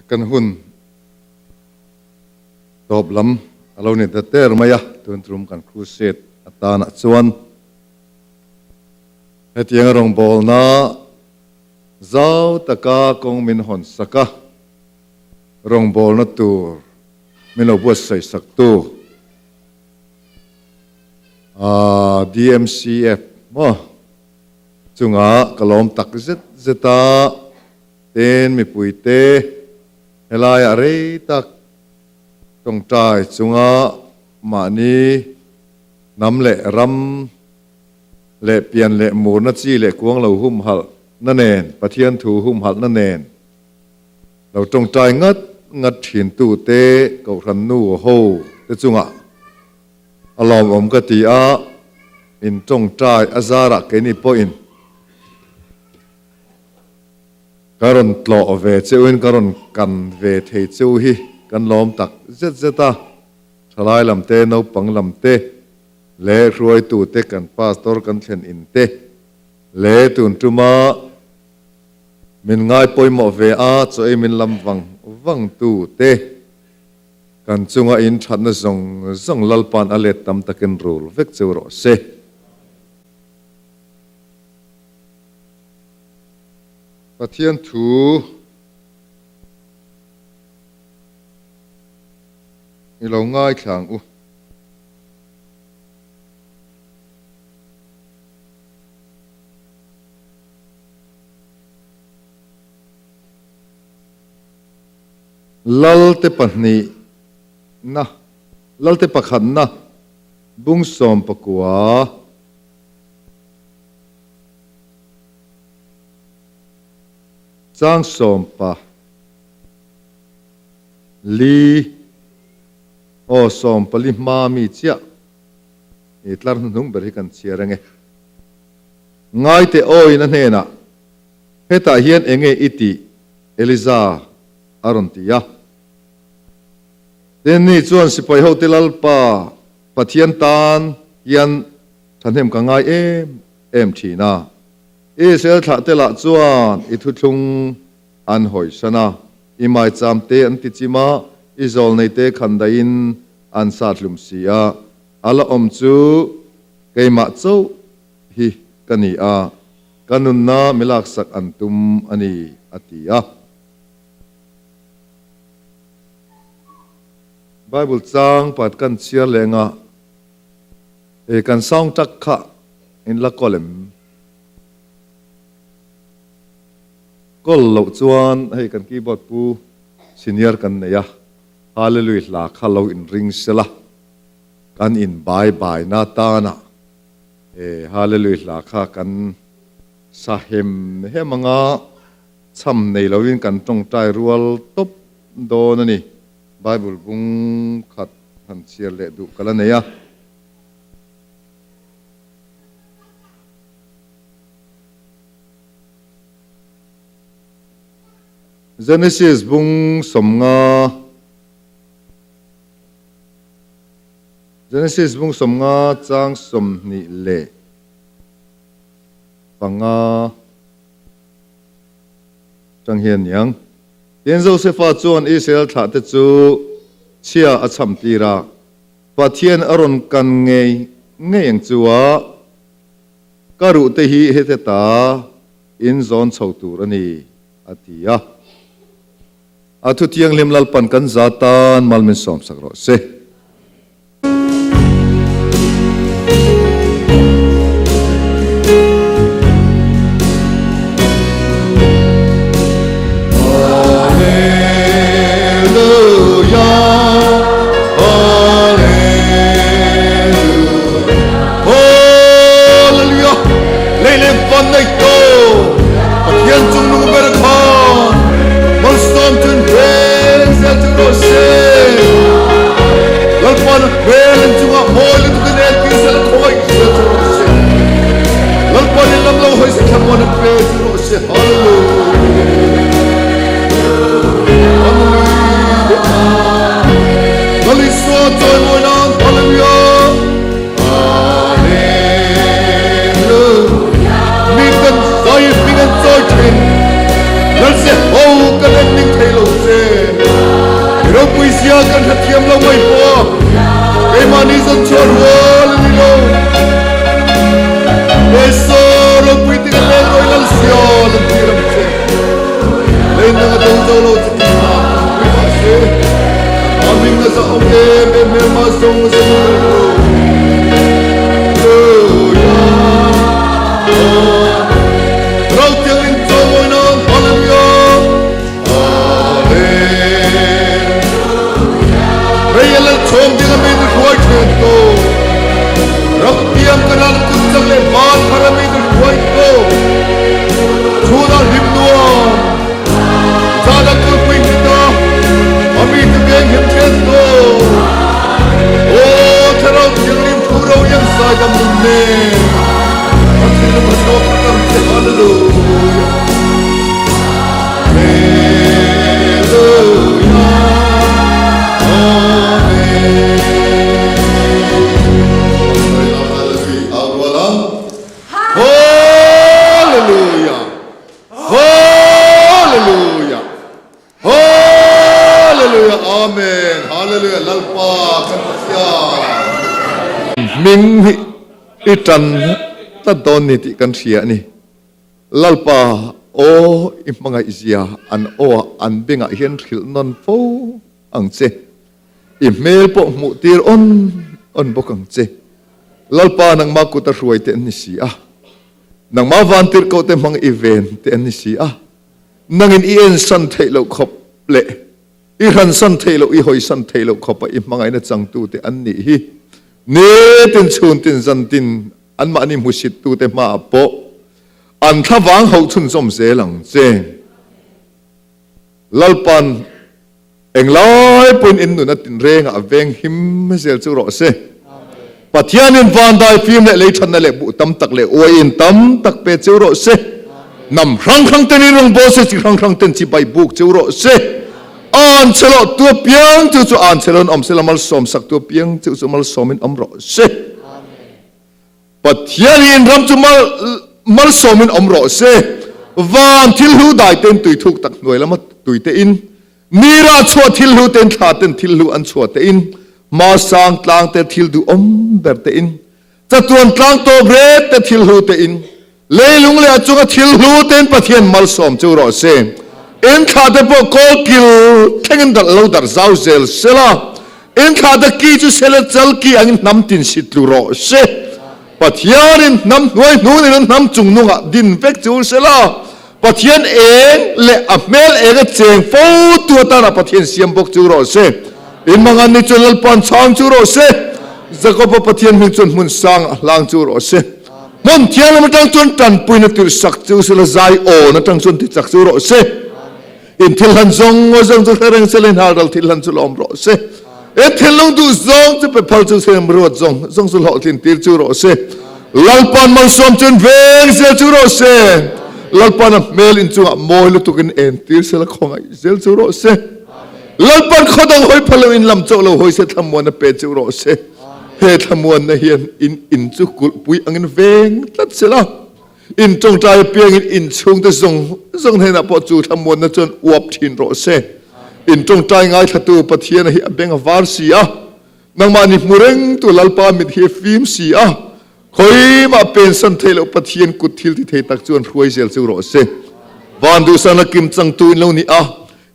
Kan hun tawp lam a lo ni ta ter mai a, tun tum kan crusade atanah chuan hetianga rawngbawlna zau taka kawng min hawn sak a, rawngbawlna tur min lo buatsaih saktu DMCF maw chunga ka lawm tak zet zet a. Tin, mipuite helaiah rei tak tawngtai chunga mahni hnam leh ram leh pian leh murna chi leh kuang lo humhalh na nen, Pathian thu humhalh na nen lo tawngtai ngat ngat thin tute Kohhran nu ho te chungah a lawmawm ka ti a, in tawngtai a zarah keini pawhin Ka rawn tlawh ve cheuhin ka rawn kan ve thei cheu hi kan lawm tak zet zet a, thalai lam te, naupang lam te leh hruaitu te kan pastor kan thlen in te leh tun tuma min ngai pawimawh ve a chaw ei min lam vang vang tu te kan chunga in thatna zawng zawng Lalpa'n a let tam takin rul vek cheu rawh se. Pathian thu i lo ngaithla ang u. Lalte pahnihna, Lalte pakhatna, bung sawmpakua. Chang sawmpa li aw sawmpali hma mi chiah i tlar hnuhnung ber hi kan chhiar ange. Ngaite awiin a hnenah, Hetah hian enge i tih? Eliza a rawn ti a. Tin, ni chuan sipai hote Lalpa Pathian tan hian thahnem ka ngai em em thin a. Israel thlahte lah chuan i thuthlung an hawisan a, i maicham te an ti chim a, i zawlnei te khan daihin an sat hlum si a. A la awm chu keimah chauh hi ka ni a, ka nunna mi laksak an tum a ni, a ti a. Bible chang pat kan chhiar leh ngah. E kan sound tak kha in la kawl em? Kawl loh chuan hei kan keyboard pu senior kan nei a, Hallelujah hla kha lo in ring sela kan in bai bai na tana e Hallelujah hla kha kan sa hem hem anga cham nei loin kan tawngtai rual tawp dawn a ni. Bible bung khat han chhiar leh duh ka la nei a. Genesis bung sawmnga Genesis bung sawmnga chang 25 tang hian niang. Tin, Josefa chuan Israel thlahte chu chhia a chham tir a, Pathian a rawn kan ngei ngei ang chu a, ka ruhte hi hete ta in zawn chho tur a ni, a ti a. A thu thianghlim Lalpan kan za tan mal min sawmsak rawh se. ropui zia kan hrethiam lo mai pawh a, keimahni zawn chhuah rual a ni lo. Jesu ropui te kan leng rawi lal sia lan tir ang che. Lei nang a do zo lo che tih hna pui mah se, a hming a zah awm em em hmelma zawng zawng a ring lo. Hallelujah. Rotiang in chawimawi nan Hallelujah. Amen. Rei a lal chhawm ding a mi tu hruai then to. Ram tiam ka nan kut chak leh van phar a mi tu hruai to. Chhun ah hlim nuam. Zan ah kulpui hmit a a mi tu veng him then to. Aw Thlarau Thianghlim thu ro iang zaidam nun nen. Kan thinlung a hnawk tak che Hallelujah. Hallelujah! Hallelujah! Hallelujah! Amen! Hallelujah! Lalpa kan Pathian. Hming hi i tan tlat dawn ni tih kan hria a ni. Lalpa, aw, i hmangaih zia an awah an bengah hian hrilh nawn fo ang che. I hmel pawh hmuh tir awn awn bawk ang che. Lalpa, nangmah kut a hruai te an ni si a. Nangmah vantirhkoh te hmang i ven te an ni si a. Nangin i ensan theih loh khawp leh i hransan theih loh, i hawisan theih loh khawpa i hmangaihna changtu te an nih hi. Nitin chhuntin zantin Anmahni hmusittute hmaah pawh an thlavang hauh chhunzawm zel ang che. Lalpan englai pawhin in nun a tinrengah a veng him zel chu rawh se. Pathianin vandai fim leh lei thatna leh buh tam tak leh uaiin tam tak pe cheu rawh se. Hnam hrang hrang ten in rawngbâwl se, chi hrang hrang ten chibai buk cheu rawh se. An chhe loh tu apiang chu chu an chhe loin awm se la, malsawm sak tu apiang chu chu malsawmin awm rawh se. Pathian hi in ram chu mal malsawmin awm rawh se. Van thil hlu dai ten tui thuk tak hnuai lama tui te in, nira chhuah thil hlu ten thla ten thil hlu an chhuah te in, hma sang tlang te thil duh awm ber te in, chatuan tlang tawp ret te thil hlu te in, leilung leh a chunga thil hlu ten Pathian malsawm chu rawh se. In thla te pawh kawl kil thlengin darh lo darh zau zel sela, In thlahte ki chu sele chal ki angin hnam tin sit tlu rawh se. Pathianin hnam hnuai hnunin an hnam chung nungah din vek chu sela, Pathian eng leh a hmel eng a cheng fo tu atana Pathian siam bawk chu rawh se. In mangan ni chuan Lalpa'n chhang chu rawh se. Jakoba Pathian hming chuan hmun sang a hlang chu rawh se. Hmun thianghlim atang chuan tanpuina tirhsak chu sela, zai awn atang chuan tichak chu rawh se. In thil hlan zawng zawng chu hre reng sela in halral thil hlan chu lawm rawh se. In thinlung duh zawng chu pe phal chu se ruat zawng zawng chu hlawhtlin tir chu rawh se. Lalpan malsawm chu in veng zel chu rawh se. Lalpan a hmel in chungah mawi lutuk in en tir sela khawngaih zel chu rawh se. Lalpan khawdang hawi phal lo in lam chauh lo hawi se thlamuan a pe chu rawh se. He thlamuanna hian in in chu kulhpui angin veng tlat sela. In tawngtai apiangin in chhungte zawng zawng hnenah pawh chu thlamuanna chuan uap thin rawh se. In tawngtai ngaithlatu Pathiana hi a beng a var si a, nangmahni hmu rengtu Lalpa mit hi a fim si a, khawimah pensan theih loh Pathian kut thil ti thei tak chuan hruai zel chu rawh se. Van duhsana kim changtu in lo ni a,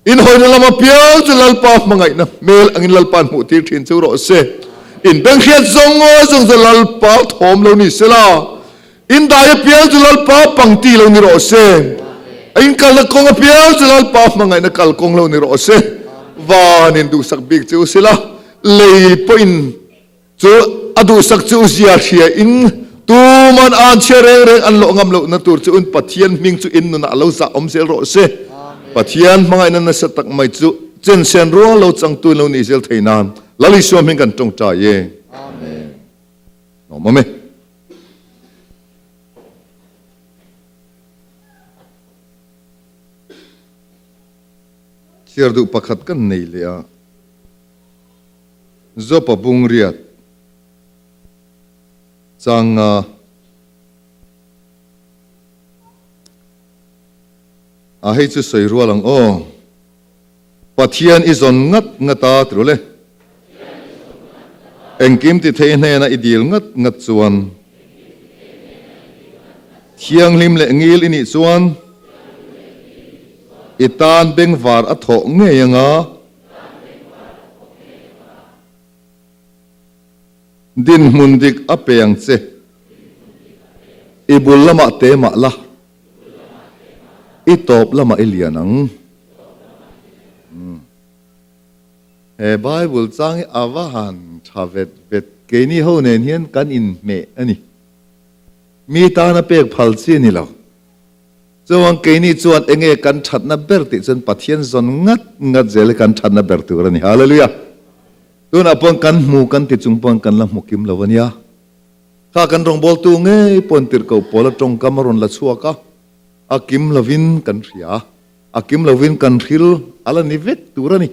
In hawina lam apiang chu Lalpa hmangaihna hmel angin Lalpa'n hmuhtir thin chu rawh se. In benghriat zawng zawng chu Lalpa thawm lo ni sela, in dai apiang chu Lalpa pangti lo ni rawh se. A in kalna kawng apiang chu Lalpa hmangaihna kal kawng lo ni rawh se. Van in duhsak bik chu sela, lei pawhin Chu a duhsak chu zia hria in tuman an chhia reng reng an lawh ngam lohna tur chu in Pathian hming chu in nunah lo zah awm zel rawh se. Pathian hmangaihna nasa tak mai chu chensen ruang lo changtu in lo nih zel thei nan Lal Isua hming kan tawngtai e. Amen. Nuam awm e. Chhiar duh pakhat kan nei leh a. Jopa bung riat changa a hei chu sawi rual ang aw. Pathian i zawn ngat ngat a ti le. Engkim ti thei hnena i dil ngat ngat chuan. Thianghlim leh ngil i nih chuan i tan bengvar a thawh ngei anga. Dinhmun dik a pe ang che. I bul lamah te mah la. I tawp lamah i lian ang. He Bible chang hi a va han tha vet vet. Keini ho nen hian kan inhmeh a ni. Mi tana pek phal chi a ni lo. Chuan keini chuan enge kan thatna ber tih chuan Pathian zawn ngat ngat zel hi kan thatna ber tur a ni. Hallelujah! Tunah paw'n kan hmu kan ti chung paw'n kan la hmu kim lo a nia. Kha kan rawngbawltu ngei paw'n tirhkoh pawl a tawngkam a rawn la chhuak a, a kim lovin kan hria. A kim lovin kan hril a la ni vek tur a ni.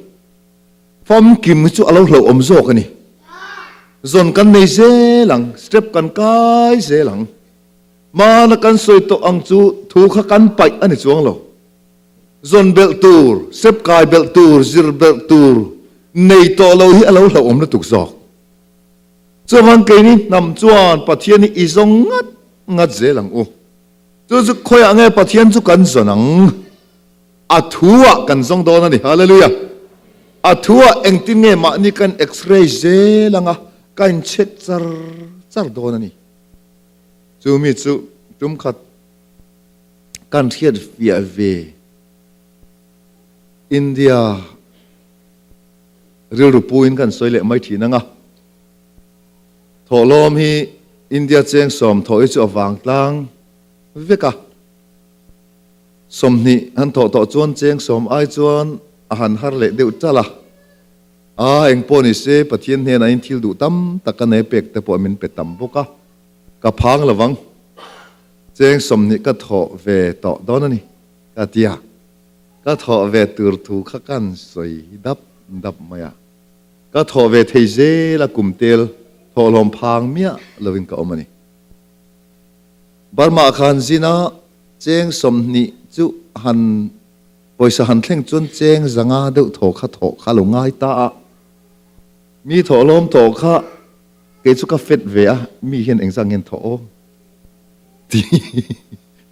Famkim hi chu a lo hlauhawm zawk a ni. Zawn kan nei zel ang, step kan kai zel ang. Hmana kan sawi tawh ang chu thu kha kan paih a ni chuang lo. Zawn belh tur, step kai belh tur, zir belh tur nei tawh lo hi a lo hlauhawm lutuk zawk. Chuvang keini hnam chuan Pathian hi i zawng ngat ngat zel ang u. Chu chu khawiah nge Pathian chu kan zawn ang? A thuah kan zawng dawn a ni. Hallelujah! A thuah engtin nge mahni kan x-ray zel anga ka incheck char char dawn a ni. Chu mi chu tum khat kan hriat fiah ve India rilru puin kan sawi leh mai thin anga thawhlawm hi India cheng sawm thawh hi chu a vangtlang vek a. 20 han thawh tawh chuan cheng sawm ai chuan a han har leh deuh ṭalh a. A, eng pawh ni se, Pathian hnenah in thil duh tam tak ka nei pek te pawh min pe tam bawk a, ka phang lo vang. Cheng 20 ka thawh ve tawh dawn a ni, ka ti a. Ka thawh ve tur thu kha kan sawi dap dap mai a. Ka thawh ve thei zel a kum tel thawhlawm phang miah lovin ka awm a ni. Burma khan zina Cheng 20 chu han pawisa han thleng chuan cheng 500 deuh thaw kha thawh kha lo ngai ta a. Mi thawh lawm tawh kha kei chu ka fet ve a, mi hian engzah ngen thawh aw ti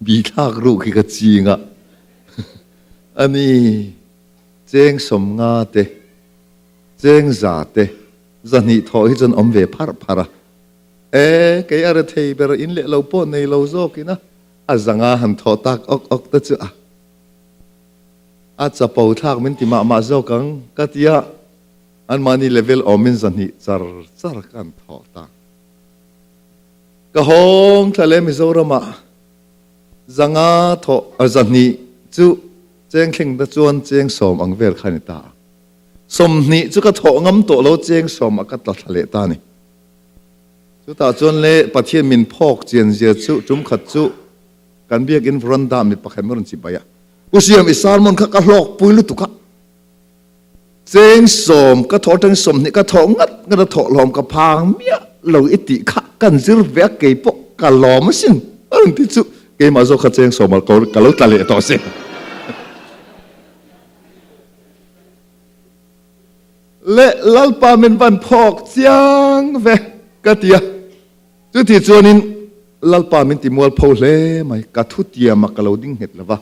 bi thlak ruh khi ka ching a. Ani cheng 50 te, cheng 100 te, 200 thawh hi chuan awm ve pharh pharh a. E, kei a rethei ber in leh lo pawh nei lo zawk in a, a zanga han thawh tak awk awk te chu a, a chapo thlak min ti mah mah zawk ang ka ti a, anmahni level awmin 200 char char ka han thawh ta. Ka hawng thla leh Mizoramah 500 thawh, 200 chu cheng thleng te chuan cheng 10 ang vel kha a ni ta a, 20 chu ka thawh ngam tawh lo cheng 10 ah ka tla thla leh ta a ni. Chutah chuan le Pathian min phawk chian zia chu tum khat chu kan biakinn veranda mi pakhat min rawn chi bai a. Pu Siam i sermon kha ka hlawk pui lutuk a. Cheng 10 ka thawh atangin 20 ka thawh ngat ngat a thawh hlawm ka phang miah lo i tih kha kan zir ve a kei pawh ka lawm asin a rawn ti chu keimah zawk kha cheng 10 ah ka lo tla leh tawh asin. Le Lalpa min van phawk chiang ve ka ti a. Chuti chuanin Lalpa min ti mual pho hle mai, ka thu tiamah ka lo ding nghet lo va,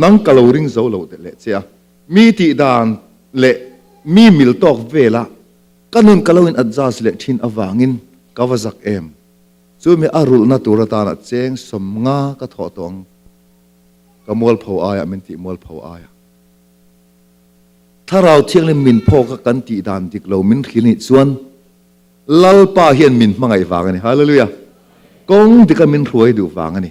nang ka lo ring zo lo leh che a, mi tih dan leh mi mil tawk vela ka nun ka lo in adjust leh thin avangin ka va zak em. Chumi a rulhna tur atana cheng 50 ka thawh tawh ang, ka mualpho aiah min tih mualpho aiah. Thlarau Thianghlim min phawk a kan tih dan dik lo min hril nih chuan Lalpa hian min hmangaih vang a ni. Hallelujah! Kawng dika min hruai duh vang a ni.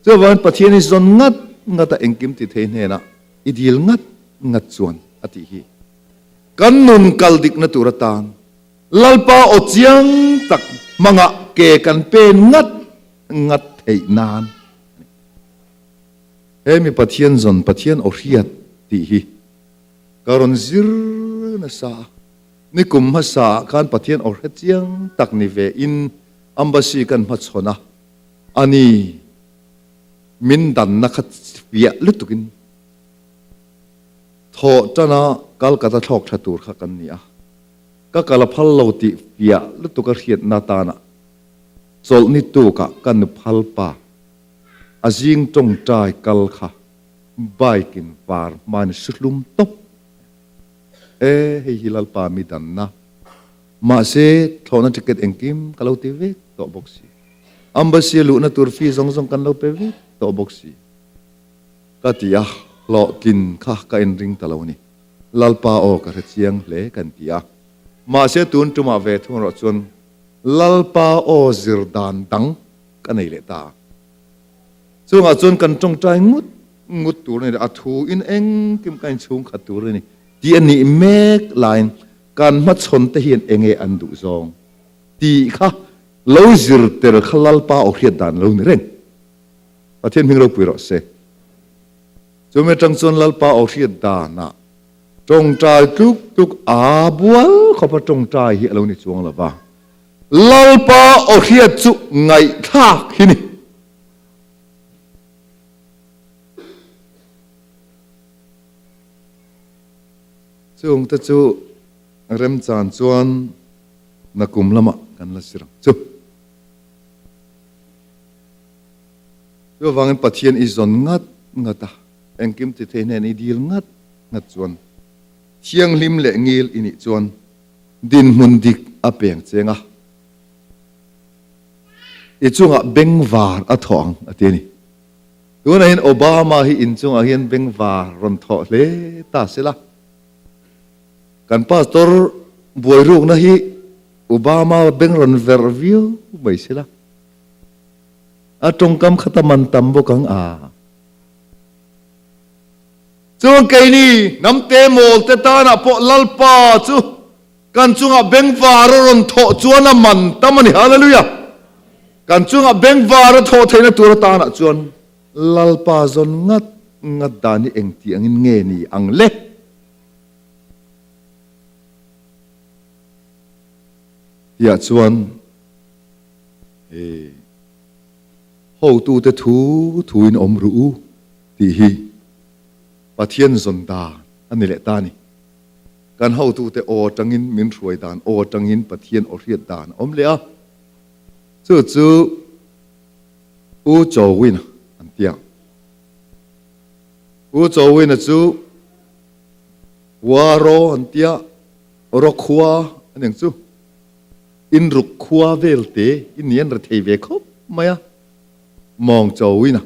Chuvangin Pathian hi zawn ngat ngat a engkim ti thei hnenah i dil ngat ngat chuan a tih hi. Kan nun kal dikna tur atan Lalpa aw chiang tak hmangah ke kan pen ngat ngat theih nan a ni. He mi Pathian zawn Pathian aw hriat tih hi ka rawn zir nasa a. Nikum hmasa ah khan Pathian aw hre chiang tak ni ve in Embassy kan hmachhawn a, ani min danna kha fiah lutuk in thawh tan a. Kalkata thlawk tha tur kha kan ni a. Ka kal a phal lo tih fiah lutuk a hriatna tana chawlh ni tukah ka nu phal pa a zing tawngtai kal kha bike in var hmain su hlum tawp e hei hi Lalpa mi danna mahse thlawhna ticket engkim ka lo ti vek tawh bawk si Embassy a luhna tur fee zawng zawng kan lo pe vek tawh bawk si ka ti a hlawhtlin kha ka inring ta lo a ni. Lalpa aw ka hre chiang hle kan ti a. Mahse tun tumah ve thung erawh chuan Lalpa aw zir dan dang ka nei leh ta. Chungah chuan kan tawngtai ngut ngut tur a ni, a thu in engkim ka inchhung khat tur a ni tih a nih mek laiin kan hmachhawn te hian enge an duh zawng tih kha lo zir tel kha Lalpa aw hriat dan lo ni reng. Pathian hming ropui rawh se. Chumi atang chuan Lalpa aw hriat danah tawngtai tluk tluk a bual khawpa tawngtai hi a lo ni chuang lo va. Lalpa aw hriat chu ngaihthlak hi ni. Chungte chu remchan chuan nakum lamah kan la sir ang chu. Chuvangin Pathian i zawn ngat ngat a, engkim ti thei hnen i dil ngat ngat chuan thianghlim leh ngil i nih chuan dinhmun dik a peng cheng a, i chungah bengvar a thawh ang a ti a ni. Tunah hian Obama hi inchungah hian bengvar rawn thawh hle ta sela, kan pastor buairukna hi Obama beng rawn verh viau mai sela, A tawngkam kha ta man tam bawk ang a. Chuan keini hnamte mawlte tanah pawh Lalpa chu kan chungah bengvar a rawn thawh chuan a man tam a ni. Hallelujah! Kan chungah bengvar a thawh theihna tur atanah chuan Lalpa zawn ngat ngat dan hi engti angin nge ni ang le? Tiah chuan He hotute thu thuin awm ruh u tih hi Pathian zawn dan a ni leh ta a ni. Kan hotute aw atangin min hruai dan aw atangin Pathian aw hriat dan a awm leh a. Chu chu U Chawina an ti ang. U Chawina chu Waro an tia, Rokhua a ni ang chu. In ruk khua vel te i ni an rethei ve khawp mai a, mawng chawin a.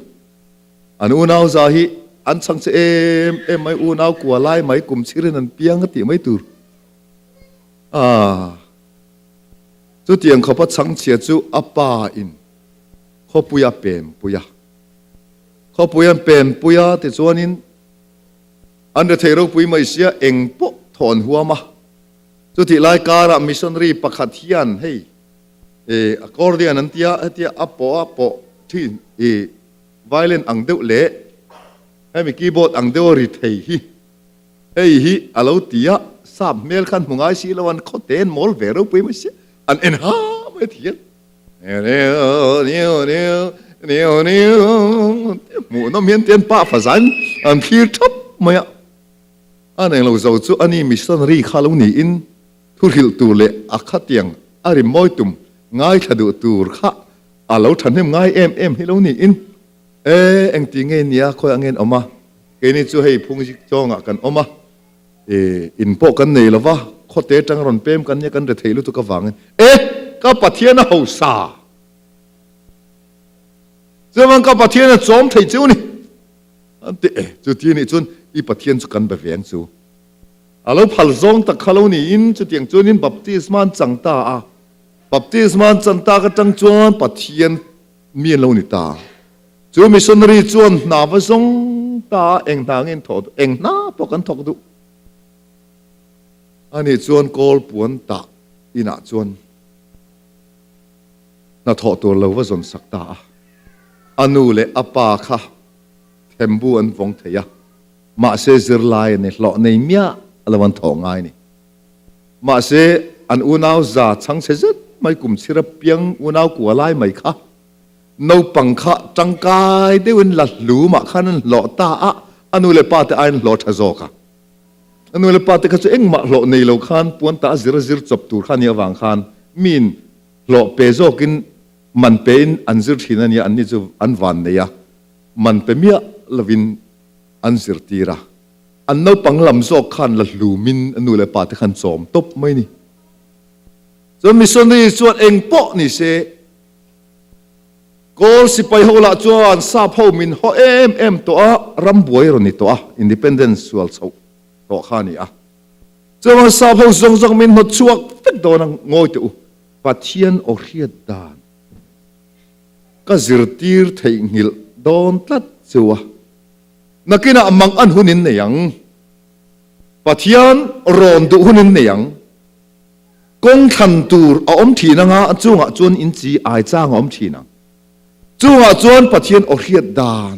An unau za hi an chhang che em em mai, unau kua lai mai kum chhirin an piang a tih mai tur. Aah. Chutiang khawpa chhangchhia chu a pa in khawpui a pem pui a. Khawpui an pem pui a tichuanin an rethei ropui mai sia eng pawh thaw an huam a. Chutih lai karah missionary pakhat hian hei i accordion an tia hetia a pawh a pawh thin i violin ang deuh leh hemi keyboard ang deuh a ri thei hi hei hi a lo ti a, sap hmel khan hmu ngai si lo an khawte an mawl ve ropui mai sia an en ha mai thian hmuh nawm hian te an pah fazain an thlir thap mai a. A neng lo zo chu ani missionary kha lo niin thu hrilh tur leh a khatiang a rim mawi tum ngaithla duh tur kha a lo thahnem ngai em em hi lo niin e engti nge nia khawi angen awm a keini chu hei phungzik chawngah kan awm a e in pawh kan nei lova khawte atang rawn pem kan nia kan rethei lutuk avangin e ka Pathian a hausa chuan ka Pathian a chawm thei chu ni. An ti e, chuti nih chuan i Pathian chu kan be ve ang chu. A lo phal zawng tak kha lo niin chutiang chuanin baptisma an chang ta a. Baptisma an chan tak atang chuan Pathian mi an lo ni ta. Chu missionary chuan hna va zawng ta a, eng hna nge an thawh duh, eng hna pawh kan thawk duh. Ani chuan kawl puan tah inah chuan hna thawh tur lo va zawn sak ta a. A nu leh a pa kha thembu an vawng thei a, mahse zirlai a ni hlawh nei miah lo an thawh ngai ni. Mahse an unau za chhangchhe zet mai kum chhir a piang unau kua lai mai kha naupang kha tangkai deuhin la hlu mah khan an hlawh ta a, a nu leh pa te aiin hlawh tha zawk a. A nu leh pa te kha chu engmah hlawh nei lo khan puan ta a zir a zir chawp tur kha nih avang khan miin hlawh pe zawkin man pein an zir thin a nia, anni chu an van nei a, man pe miah lovin an zirtir a. An naupang lam zawk khan la hlumin a nu leh pa te khan chawm tawp mai ni. Chuan missionary chuan eng pawh ni se, Kawl sipai ho lah chuan sap ho min haw em em tawh a, ram buai rawn ni tawh a, independence sual chhoh tawh kha a ni a. Chuan sap ho zawng zawng min hnawt chhuak vek dawn a, ngawi teh u, Pathian aw hriat dan ka zirtir theihnghilh dawn tlat chu a, nakinah mang an hun in nei ang, Pathian rawn duh hun in nei ang. Kawng thlan tur a awm thin anga chungah chuan in chi ai chang a awm thin ang. Chungah chuan Pathian aw hriat dan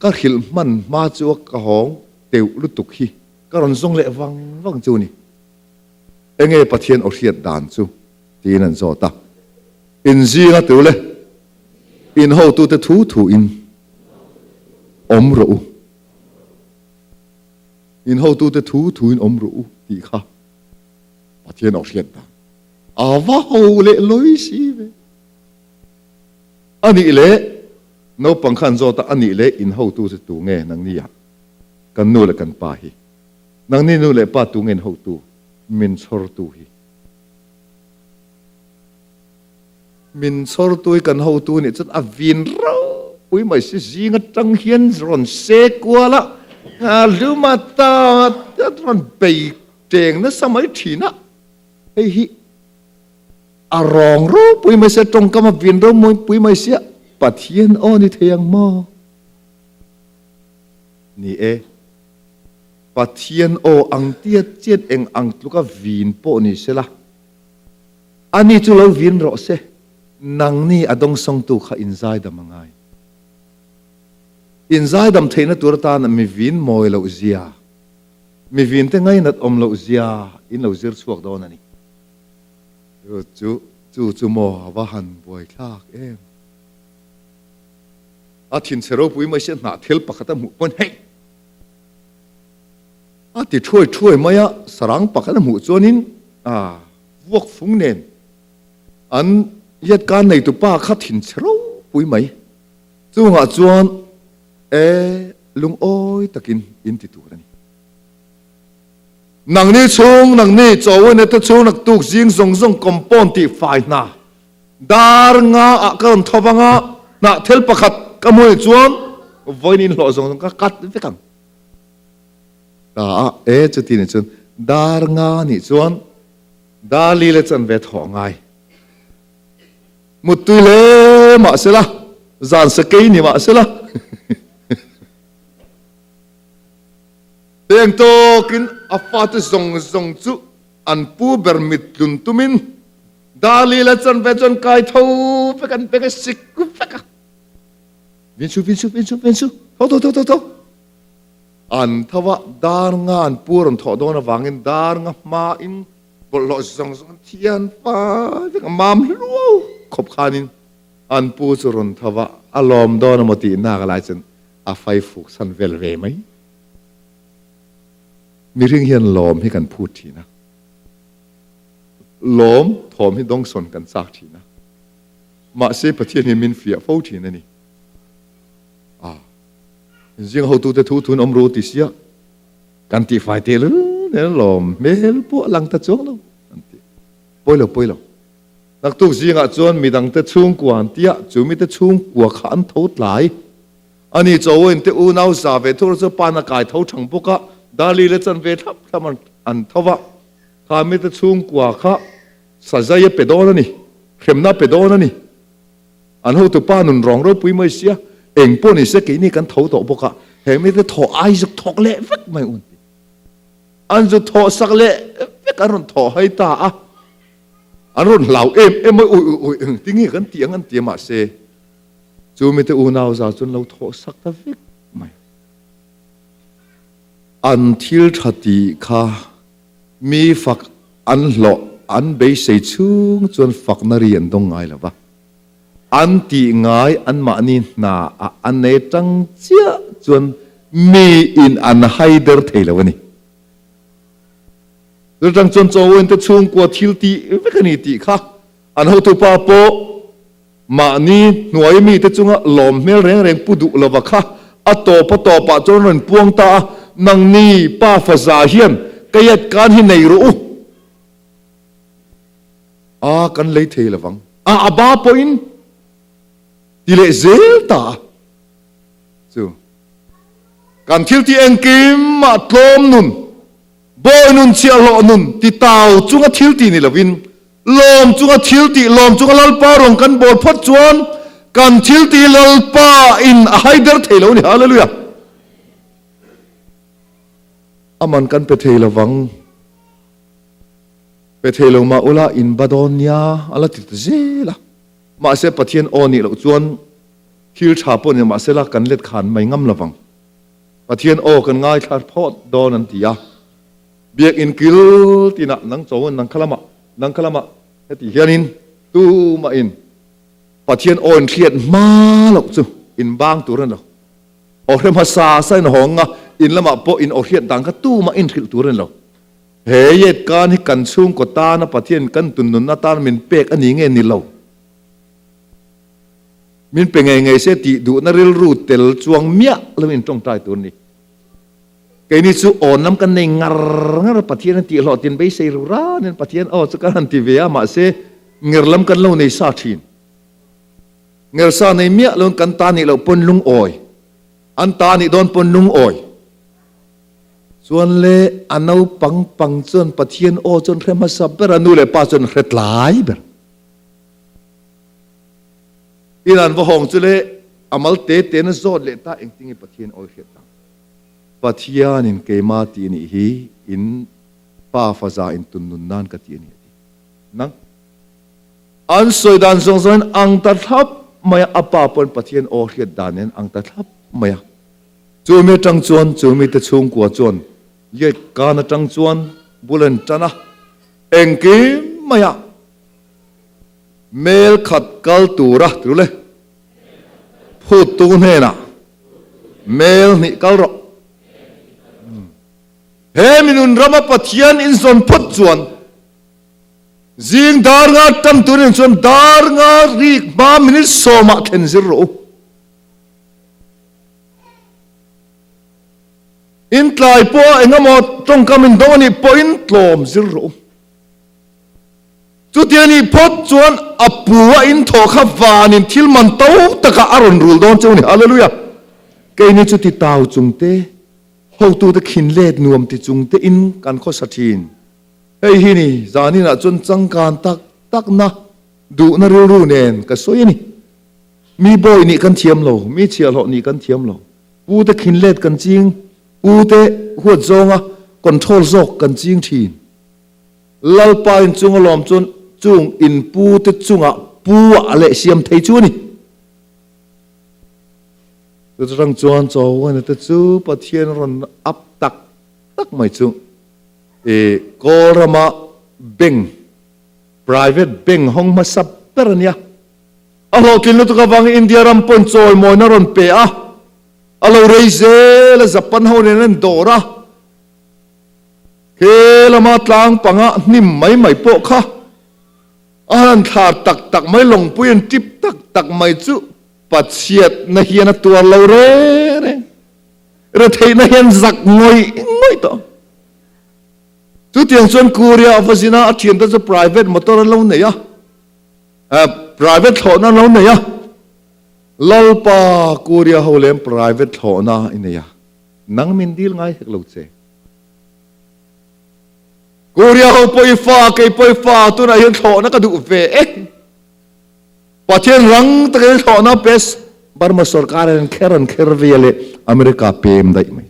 ka hrilh hman hma chu a ka hawng teuh lutuk hi ka rawn zawng leh vang vang chu ni. Enge Pathian aw hriat dan chu? tiin an zawt a. In zinga tu le in hotute thu thu in awm rawh u. In hotute thu thu in awm rawh u tih kha Pathian aw hriat dan a va ho leh lawi si ve. A nih leh naupang khan zawt a, a nih leh in hotu chu tu nge nangni ah kan nu leh kan pa hi? Nangni nu leh pa tu nge in hotu min chhawrtu hi? Min chhawrtu hi kan hotu nih chuan a vin ropui mai si, zing atang hian rawn se kual a, luma ta rawn bei Cheng nasa mai thin a, hei hi a rawng ropui mai sia, tawngkam a vin ropui mai sia, Pathian aw ni thei ang maw? Ni e, Pathian aw ang tia chian eng ang tluka vin pawh ni sela, ani chu lo vin rawh se, nangni a dawngsawngtu kha inzaidam a ngai. Inzaidam theihna tur atana mi vin mawi loh zia. Mi vinte ngainat awm loh zia in lo zir chhuak dawn a ni. Chu chu chu chu maw a va han buai thlak em. A thinchhe ropui mai sia hnah thil pakhat a hmuh pawn hei a ti thuai thuai mai a, sarang pakhat a hmuh chuanin a vuak fung nen an hiat kan neitu pa kha thinchhe ropui mai. Chungah chuan E, lungawi takin in ti tur a ni. Nangni chhung, nangni chawina te chhung naktuk zing zawng zawng compound tih fai hna dar nga ah ka rawn tho vang a, hnah thel pakhat ka hmu nih chuan vawiin in hlawh zawng zawng ka cut vek ang. Ta a, e chuti nih chuan dar nga nih chuan dar li le chanve thawh a ngai. Muttui hle mah sela, zan sakei ni mah sela. Heng tawkin a fate zawng zawng chu an pu ber mit tlun tumin Dali la chanve chuan kai tho vek an pek a sik vek a. Vinsu, vinsu, vinsu, vinsu, tho, tho, tho, tho, tho. An tho a, dar nga an pu rawn thawh dawn avangin dar nga hmain Bawlhhlawh zawng zawng an thian fai vek a, mam hluau khawp khanin an pu chu rawn tho va, a lawm dawn emaw tih nak lai chuan a fai fuk chhan vel ve mai. Mihring hian lawm hi kan phut thin a, lawm thawm hi dawngsawn kan chak thin a, mahse Pathian hi min fiah fo thin a ni. A, inzing hotute thu thun awm ru ti sia. Kan tihfai teh lul nen lawm hmel pawh a lang ta chuang lo an ti. Pawi lo, pawi lo. Naktuk zingah chuan midangte chhungkua an tia, chu mite chhungkua kha an tho tlai. Ani Chawiin te unau za ve thur chu pan a kai tho thang bawk a, Dali le chan ve thlap thlap an tho va. Kha mite chhungkua kha sazai a pe dawn a ni, hremna a pe dawn a ni. An hotupa nun rawng ropui mai sia, eng pawh ni se keini kan tho tawh bawk a, he mite thaw ai zuk thawk leh vek mai un ti. An zu thawh sak leh vek an rawn thawh hai ta a, an rawn hlau em em mai, ui ui ui eng ti nge kan tih ang an ti a mahse chu mite unau za chu an lo thawh sak ta vek mai. An thil tha tih kha Mi fak an hlawh an beisei chhung chuan fakna ri an dawng ngai lo va, an tih ngai anmahni hna ah an nei tang chiah chuan miin an haider thei lo a ni. Chutang chuan Chawiin te chhungkua thil tih vek a ni tih kha an hotupa pawh mahni hnuai mite chunga lawm hmel reng reng pu duh lova kha a tawp a tawpah chuan rawn puang ta a, Nangni pa faza hian keiat kan hi nei rawh u. A kan lei thei lovang a, a ba pawhin ti leh zel ta a chu. Kan thil tih engkim ah tlawm nun, bawi nun chhiahhlawh nun ti tau chunga thil tih ni lovin, lawm chunga thil tih, lawm chunga Lalpa rawn kan bawl phawt chuan kan thil tih Lalpa in a haider thei lo a ni. Hallelujah! Aman kan pe thei lovang. Pe thei lo mah ula in ba dawn nia a la ti ta zel a. Mahse Pathian aw nih loh chuan thil tha pawh ni mahsela kan let khan mai ngam lovang. Pathian aw kan ngaithla phawt dawn an ti a. Biakinn kil tinah nang chawin nang kha lamah nang kha lamah heti hianin tumahin Pathian aw in hriat hma loh chu in bang tur a ni lo. Aw hre hmasa sa in hawng a, in lamah pawh in aw hriat dan kha tumah in hrilh tur a ni lo. He yetkan hi kan chhungkaw tana Pathian kan tunnunna tan min pek a ni nge ni lo? Min pe ngei ngei se tih duhna rilru tel chuang miah lo in tawngtai tur a ni. Keini chu awn lam kan nei ngar ngar a, Pathian a tih hlawhtin beisei ru ranin Pathian aw chu kan han ti ve a, mahse nger lam kan lo nei sa thin. Nger sa nei miah loin kan ta nih loh pawn lungawi, an ta nih dawn pawn lungawi. Chuan le a naupang pang chuan Pathian aw chuan hre hmasa ber a, nu leh pa chuan hre tlai ber. Tin an va hawng chu le a mal te te na zawt leh ta engtin nge Pathian aw i hriat ang? Pathianin keima tih nih hi in pa faza in tun nun nan ka ti a ni a ti. Nang an sawi dan zawng zawngin ang ta thlap mai a, a pa pawn Pathian aw hriat dan nen ang ta thlap mai a. Chumi atang chuan chumi te chhungkua chuan Yet kan atang chuan bul an tan a, engkim maiah mel khat kal tura ti le phuttu hnenah mel hnih kal rawh. He minun rama Pathian inzawn phawt chuan zing dar nga tam turin chuan dar nga rik hma minute sawmah thlen zir rawh u. In tlai pawh eng emaw tawngkam in dawng a nih pawhin tlawm zir rawh u. Chuti a nih phawt chuan a pu a in thawh kha vanin thil man to takah a rawn rul dawn cheu a ni. Hallelujah! Keini chu ti tau chung te, hotute khin let nuam ti chung te in kan khawsa thin. Hei hi ni zaninah chuan changkan tak takna duhna rilru nen ka sawi a ni. Mi bawi nih kan thiam lo, mi chhiahhlawh nih kan thiam lo. Pu te khin let kan ching, pu te huat zawnga control zawk kan ching thin. Lalpa in chung a lawm chuan chung in pu te chungah pu ah leh siam thei chu a ni. Chutang chuan Chawngena te chu Pathian rawn up tak tak mai chu i Kawl rama bank, private bank hawng hmasa ber a nia. A hlawhtlin lutuk avangin India ram pawn chawimawina rawn pe a, a lo rei zel a, Japan ho nen an dawr a, he lama tlang panga hnim mai mai pawh kha a han thlar tak tak mai, lawngpui an tip tak tak mai chu pachhiatna hian a tuar lo reng reng, retheihna hian zak ngawih ngawih tawh. Chutiang chuan Korea a va zin a, a thiante chu private motor an lo nei a. Private thlawhna an lo nei a, Lalpa Korea ho lem private thlawhna i nei a, nang min dil ngai hek lo che. Korea ho pawh i fa, kei pawh i fa, tunah hian thlawhna ka duh ve e. Pathian rang takin thlawhna pe Burma sorkar hian kher an kher ve leh America pem daih mai.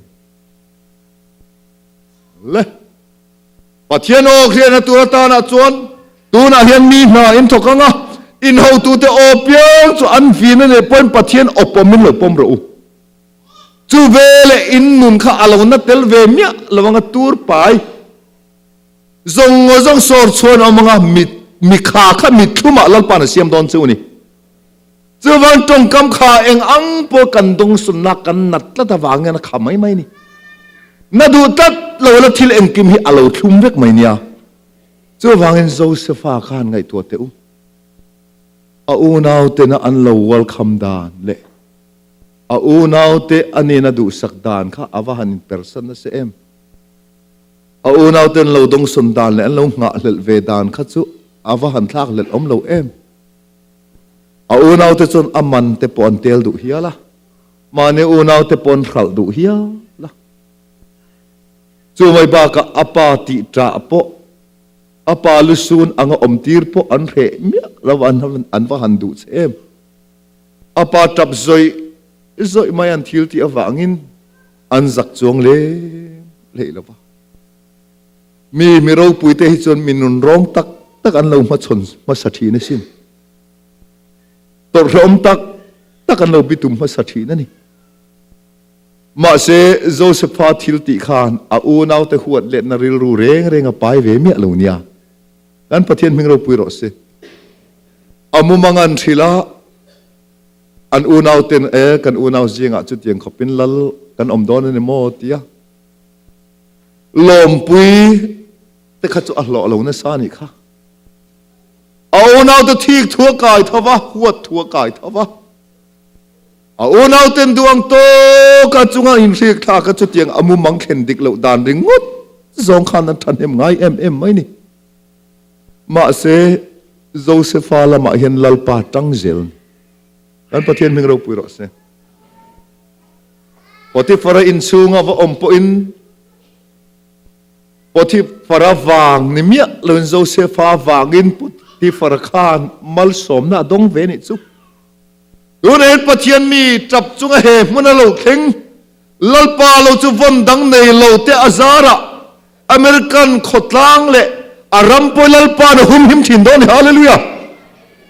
Le. Pathian aw hriatna tur atanah chuan tunah hian mi hna in thawk ang a, in hotute aw piang chu an vin a nih pawhin Pathian aw pawmin lo pawm rawh u. Chu veleh in nun kha a lo na tel ve miah lo ang a, tur pai zawng zawng sawr chhuan awm ang a, mi mi kha kha mithlumah Lalpa'n a siam dawn chu a ni. Chuvang tawngkam kha eng ang pawh kan dawngsunna kan nat tlat avangin a kha mai mai a ni. Na duh tlat lo la thil engkim hi a lo thlum vek mai nia. Chuvangin Josefa khan ngaihtuah teh u. A unautena an lo welcome dan leh a unaute a nena duhsak dan kha a va han inpersan nasa em. A unaute an lo dawngsawn dan leh an lo nghahhlelh ve dan kha chu a va han thlakhlelh awm lo em. A unaute chuan a man te pawh an tel duh hial a, mahni unaute pawh an hralh duh hial a. Chu mai bakah a pa tih ṭah pawh, a pa lusun anga awmtir pawh an hreh miah lo a, an va han duh che em. A pa ṭap zawih zawih mai an thil tih avangin an zak chuang lem hlei lo va. Mi mi ropuite hi chuan mi nunrawng tak tak an lo hmachhawn hmasa thin asin. Tawrhhlawm tak tak an lo bitum hmasa thin a ni. Mahse, Josepha thil tih khan a unaute huat letna rilru reng reng a pai ve miah lo nia. Kan Pathian hming ropui rawh se. A mumang an hrilh a, an unauten e kan unau zingah chutiang khawpin lal kan awm dawn a ni maw tia lawmpui te kha chu a hlawh lo nasa a nih kha. A unaute thik thu a kai tho va, huat thu a kai tho va. A unauten duh ang tawk a chunga inhrik thlak a chutiang a mumang thlen dik loh dan ringawt zawng khan an thahnem ngai em em mai ni. Mahse, Josefa lamah hian Lalpa tang zel ni. Kan Pathian hming ropui rawh se. Potifara inchhunga va awm pawhin Potifara vang ni miah loin Josefa vangin Potifara khan malsawmna a dawng ve nih chu. Tunah hian Pathian mi tap chunga he hmun a lo thleng Lalpa lo chu vawn dang nei lo te a zarah American khawtlang leh a ram pawh Lalpa'n a humhim thin dawn a ni. Hallelujah!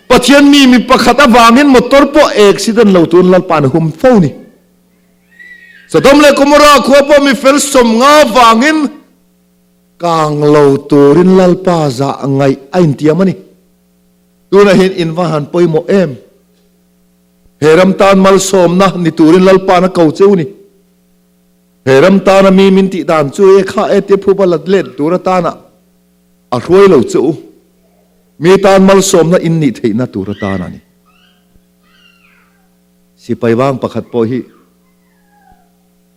Pathian mi mi pakhat avangin motor pawh accident lo turin Lalpa'n a hum fo ni. Sodom leh Gomorrah khua pawh mi fel 50 vangin kang lo turin Lalpa zah ngaih a intiam a ni. Tunah hian in va han pawimawh em? He ram tan malsawmna ni turin Lalpa'n a ko cheu ni. He ram tana mi min tih dan chu e kha e tia phuba lat let tur atana a hruai lo che u. Mi tan malsawmna in nih theihna tur atan a ni. Sipai bang pakhat pawh hi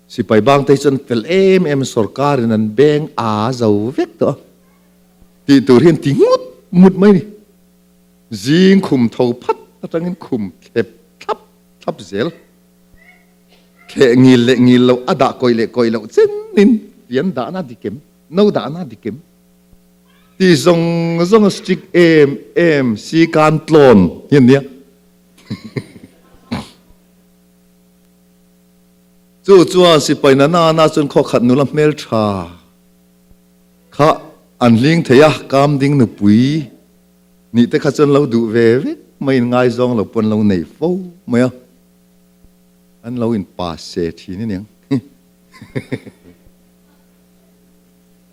sipai bang te hi chuan fel em em sorkar in an beng a zo vek tawh a tih tur hi an ti ngut ngut mai ni. Zing khum tho phat atangin khum thlep thlap thlap zel. Thleh ngil leh ngil loh a dah kawih leh kawih loh chenin pian dahna dik em, no dahna dik em tih zawng zawng a strict em em si kan tlawn hi an nia. Chu chuan sipai na na na chuan khawkhat nula hmeltha kha an hling thei a, kam ding nupui nih te kha chuan lo duh ve vek mai in ngaizawng lo pawn lo nei fo mai a. An lo in pass se thin a niang.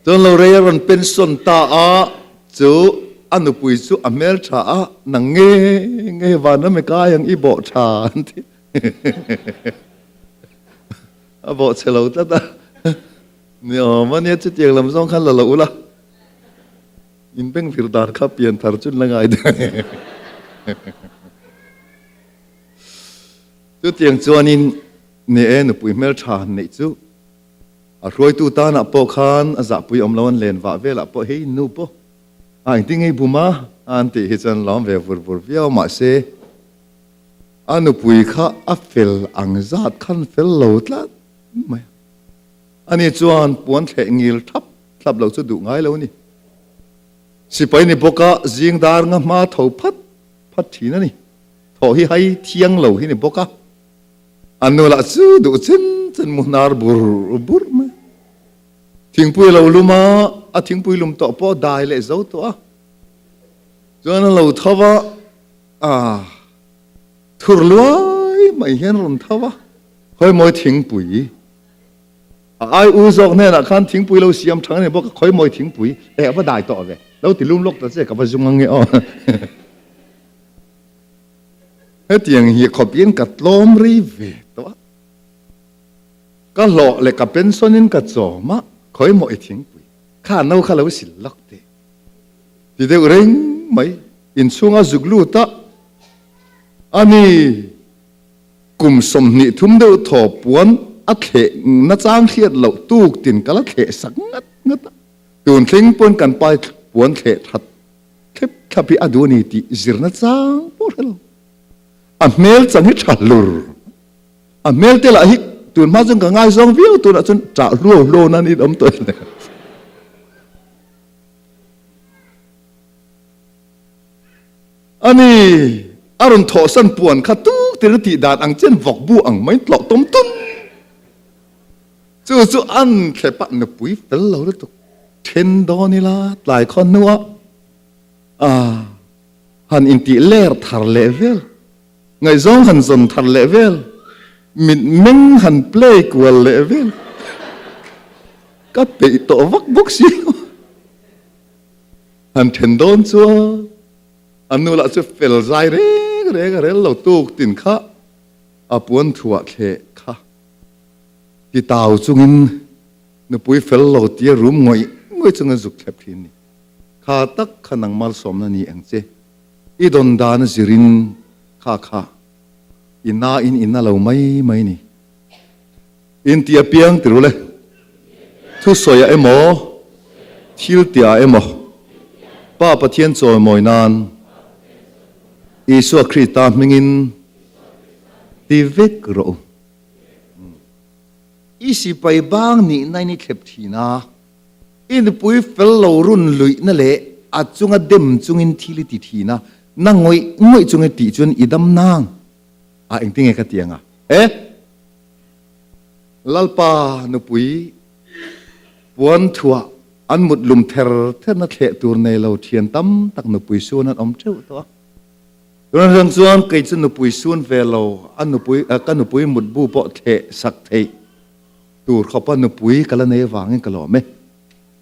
Chuan lo rei a rawn pension ta a, chu a nupui chu a hmel tha a, nang nge nge van ram e kai ang i bawh tha an ti. A bawh chhe lo tlat a. Ni awm a nia chutiang lam zawng khan la lo ula. In beng vir dan kha pian thar chun la ngai daih. Chutiang chuanin ni e nupui hmeltha han neih chu a hruaitu tanah pawh khan a zahpui awm lo an len vah velah pawh hei nu pawh a engtin ngei bum a an tih hi chuan lawm ve vur vur viau mahse a nupui kha a fel ang zat khan fel lo tlat mai a. Ani chuan puan thleh ngil thap thlap lo chu duh ngai lo a ni. Sipai ni bawka zing dar nga hma tho phat phat thin a ni. Thawh hi hai thiang lo hi ni bawk a, a nu lah chu duh chen chen mu hnar bur bur mai. Thingpui a lo lum a, a thingpui lum tawh pawh a dai leh zo tawh a. Chuan a lo tho a, ah thur luai mai hian rawn tho a, khawimawi thingpui a ai u zawk hnenah khan thingpui lo siam thang a ni bawk a, khawimawi thingpui eh a va dai tawh ve, lo ti lum lawk ta che ka va zung ang nge aw. Hetiang hi khawp in ka tlawm rei ve tawh a. Ka hlawh leh ka pension in ka chawm a, khawi maw i thingpui kha no kha lo sil lawk teh ti deuh reng mai. Inchhunga zuk lut a, ani kum 23 deuh thaw puan a thleh na chang hriat loh tuk tin ka la thleh sak ngat ngat a. Tun thleng pawn kan pai puan thleh that thlep thlap hi a duh a ni tih zirna chang pawh hre lo. A hmel chang hi tha hlur. A hmel te lah hi tun hma chuan ka ngaizawng viau tunah chuan ṭah hluau hluau nan in awm tawh hle. Ani a rawn thawhsan puan kha tuk tir a tih dan ang chian vawk bu ang mai tlawh tawm tun. Chu chu an thlep a nupui fel lo lutuk then dawn ila tlai khaw hnuah a han intih ler thar leh vel. Ngaihzawng han zawn thar leh vel, mitmeng han play kual leh vel. Ka peih tawh vak bawk si lo. Han then dawn chuan a nu lah chu fel zai reng reng a rel lo tuk tin kha a puan thuah thleh kha ti tau chungin nupui fel lo tia rum ngawih ngawih chungin zuk thlep thin ni. Kha tak kha nang malsawmna ni ang che. I dawn dan a zirin kha kha i na in i na lo mai mai ni. In ti apiang ti ru le. Thusawi ah emaw, thil ti ah emaw, Pa Pathian chawimawi nan Isua Krista hmingin ti vek rawh u. I sipai bang nihna in i thlep thin a. I nupui fel lo run luihna leh a chunga dem chungin thil i ti thin a, na ngawih ngawih chung i tih chuan i dam nang a, engtinge ka ti ang a? E! Lalpa nupui puan thuah an mut lum ther therna thleh tur nei lo thian tam tak nupui sun an awm teuh tawh a. Tuna reng chuan kei chu nupui sun ve lo, a nupui, ka nupui mutbu pawh thleh sak theih Tur khawpa nupui ka la nei avangin ka lawm e.